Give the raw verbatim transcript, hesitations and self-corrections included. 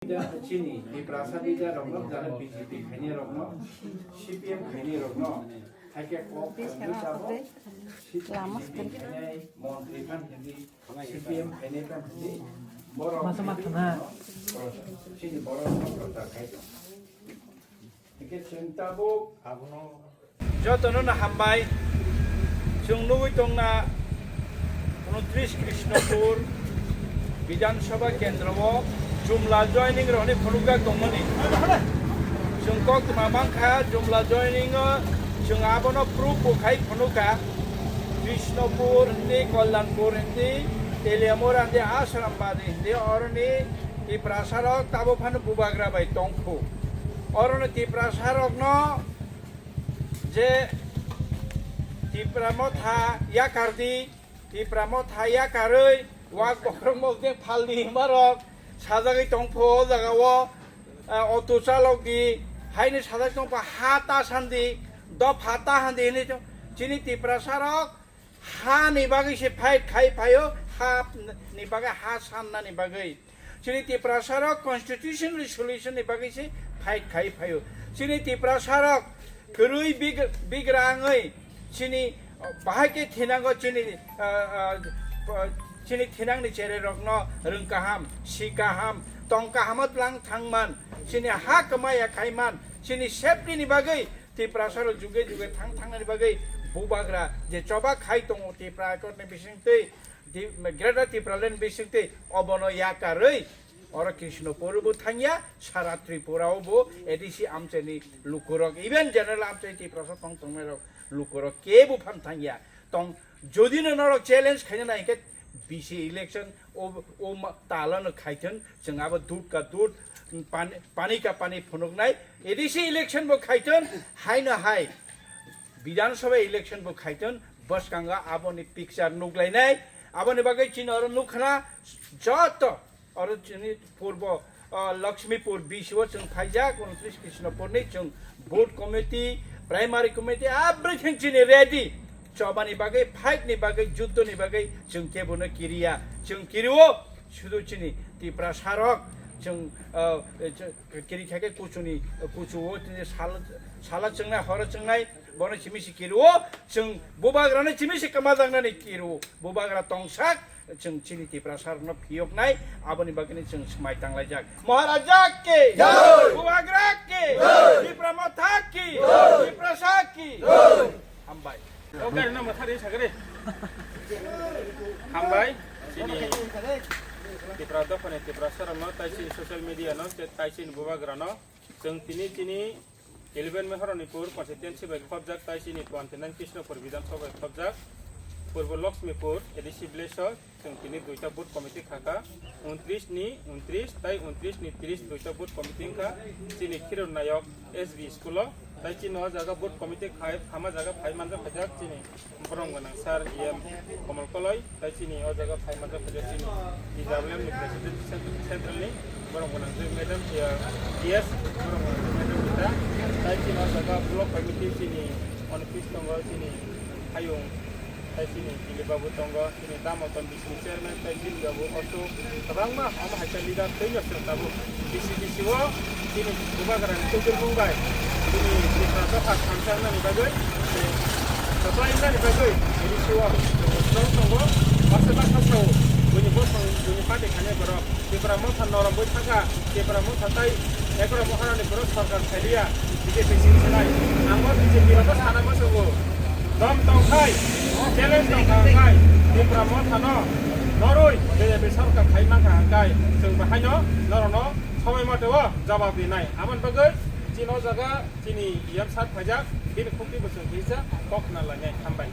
Chini Tiprasa leader rokno, jara B J P khainai rokno, C P M khainai rokno, haikhe kok khainai sabo, lama B J P khainai, montri phan hindi, C P M khainai phan hindi, borok masa masa na. Chini borok no prochar khai tong. Hingke chwng tabuk abono jotono no hambai. Chwng nugwi tongna unotris Krishnapur Bidhan Sabha kendro o jumla joining rokni phunukjak tongmani. Chwng koktwma mankha jumla joining o chwng abono proof bo khai phunuka. Krishnapur hindi, Kalyanpur hindi, Teliamura hindi, Ashrambari hindi, oroni Tiprasa rok tabo phano bubagra bai tongkhu. Oroni Tiprasa rokno je Tipra motha yakardi, Tipra motha yakarwi wak bokrok mokjeng phalni hima rok sajagwi tongphu o jaga o, eh, auto chalok di, haini sajagwi tongpha ha ta sandi, dopha ta handi hinwi chini Tiprasa rok ha ni bagwi se fight khai phaio, ha ni bagwi, ha sanna ni bagwi. Chini Tiprasa rok constitution resolution ni bagwi se fight khai phaio. Chini Tiprasa rok kwrwi big-, bigrangwi chini, uh, bahai khe thinango chini, uh, uh, uh, chini thinangni chererokno rwng kaham, si kaham, tong kahamo tlang thangman, chini ha kwmaya khaiman, chini safety ni bagwi Tiprasa rok juge juge thang thangnani bagwi bubagra je choba khai tongo Tipra Accord ni bisingtwi, Ti-, Greater Tipraland bisingtwi obono yakarwi oro Krishnapur bo thangya, sara Tripura o bo A D C amchaini lukurok, even general amchai Tiprasa tong tongnai rok lukurok kebo phan thangya. Tong jodi no norok challenge khaina nai khe B C election o, o ma-, tala no khaithon, chwng abo dud ka dud, pani, pani ka pani phunuknai, A D C election bo khaithon, hai no hai, Bidhan Sabha election bo khaithon, bwskango aboni picture nuklainai, aboni bagwi chini oro nukkhana joto, oro chini purbo, ah, Lakshmipur B C o chwng phaijak, unotris Krishnapurni chwng booth committee, primary committee, everything chini ready. Chobani bagwi, fight ni bagwi, juddho ni bagwi chwng kebono kiriya. Chwng kirio, sudu chini Tiprasa rok chwng, ah, ch-, kiri kha khe kuchuni, kuchu o tini sal-, sala chwngnai, horo chwngnai, bono chimi se kirio, chwng bubagrano chimi se kwmajaknani kirio. Bubagra tongsak, chwng chini Tiprasa rokno phiyoknai, aboni bagwino chwng swmai tanglaijak. Maharaja ki! Jai! Bubagra ki! Jai! Tipra Motha ki! Jai! Tiprasa ki! Jai! Hambai. O gari no mathari sagre. Hambai. Chini Tipra dophani Tiprasa rokno tai chini social media no, tai chini bubagrano. Chwng tini chini eleven Meharanipur constituency bai khopjak, tai chini twenty nine Krishnapur Bidhan Sabha bai khopjak. Purbo Lakshmipur A D C village o chwng tini duita booth committee khakha, untris ni untris tai untris ni tris duita booth committee wngkha. Chini Khiron Nayok S B school o, tai chini o jaga booth committee khai, khama jaga phai manjak khaijak chini borom gwnang sir E M Komol Koloi, tai chini o jaga phai manjak khaijak chini T W M ni president cent-, central ni borom gwnang je madam, eh, T S borom gwnang je madam Rita, tai chini o jaga block committee chini office tongo chini Hayung, tai chini Dili Babu tongo, chini Damoton B C chairman, tai chini Babu Osu, kwbangma omo hai khe leader tei no chwng tabuk. B C B C o chini bubagrani tubui mung bai chini Tripura dopha thansa wngnani bagwi, tei kwplai wngnani bagwi A D C o chwng tongo. Baksa baksa sao buini bosong, buini party khainai borok Tipra Motha norok bai thangkha, Tipra Motha tai Ekra Maharani borok sorkar khailiya, B J P sing sinai. Ang bo B J P rokno sana muchungo. Dom tongkhai, challenge tongkha khai, Tipra Mothano noroi B J P sorkar khai mankha hwnkhe chwng bahaino norokno somoi mote o jawab rinai. Aboni bagwi chini o jaga chini E M sir phaijak, bini khukti bo chwng kisa kok khna lainai. Hambai.